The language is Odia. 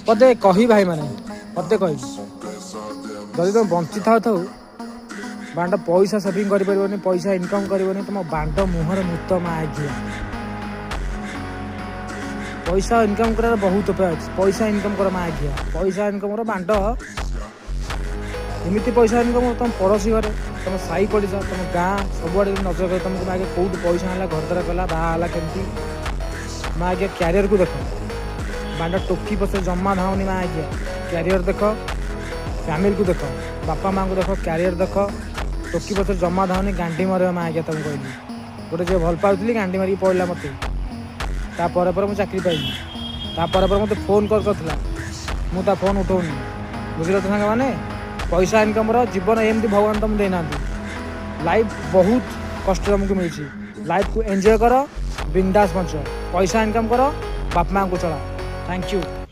ପଦେ କହି ଭାଇମାନେ, ପଦେ କହିବି, ଯଦି ତୁମେ ବଞ୍ଚିଥାଉ ଥାଉ ବାଣ୍ଡ ପଇସା ସେଭିଂ କରିପାରିବନି, ପଇସା ଇନକମ୍ କରିବନି, ତୁମ ବାଣ୍ଡ ମୁହଁରେ ମୁତ ମା ଘିଆ। ପଇସା ଇନକମ୍ କରିବାର ବହୁତ ଉପାୟ ଅଛି। ପଇସା ଇନକମ୍ କର ମା ଘିଆ, ପଇସା ଇନକମ୍ କର ବାଣ୍ଡ। ଏମିତି ପଇସା ଇନକମ୍, ତୁମ ପଡ଼ୋଶୀ ଘରେ, ତୁମ ସାହି ପଡ଼ିଶା, ତୁମ ଗାଁ ସବୁଆଡ଼େ ନଜର କରି ତୁମକୁ ମାଗେ, କେଉଁଠୁ ପଇସା ଆଣିଲା, ଘର ଦ୍ୱାର କଲା, ବାହା ହେଲା କେମିତି? ମା ଆଜ୍ଞା, କ୍ୟାରିୟରକୁ ଦେଖ ବାଣ୍ଡ। ଟୋକି ପଛରେ ଜମା ଧାଉନି ମା ଆଜ୍ଞା। କ୍ୟାରିୟର ଦେଖ, ଫ୍ୟାମିଲିକୁ ଦେଖ, ବାପା ମାଆଙ୍କୁ ଦେଖ, କ୍ୟାରିୟର ଦେଖ। ଟୋକି ପଛରେ ଜମା ଧାଉନି, ଗାଣ୍ଡି ମାରିବ ମା ଆଜ୍ଞା। ତମକୁ କହିଲି, ଗୋଟେ ଝିଅ ଭଲ ପାଉଥିଲି, ଗାଣ୍ଡି ମାରିକି ପଳେଇଲା ମୋତେ। ତାପରେ ପରେ ମୁଁ ଚାକିରି ପାଇଲି। ତାପରେ ପରେ ମୋତେ ଫୋନ୍ କରିଥିଲା, ମୁଁ ତା ଫୋନ୍ ଉଠଉନି। ବୁଝିଲ ତ ସାଙ୍ଗମାନେ? ପଇସା ଇନକମ୍ର ଜୀବନ ଏମିତି ଭଗବାନ ତମକୁ ଦେଇନାହାନ୍ତି। ଲାଇଫ୍ ବହୁତ କଷ୍ଟ ତମକୁ ମିଳିଛି। ଲାଇଫ୍କୁ ଏନ୍ଜୟ କର, ବିନ୍ଦାସ ବଞ୍ଚ, ପଇସା ଇନକମ୍ କର, ବାପା ମାଆଙ୍କୁ ଚଳା। Thank you.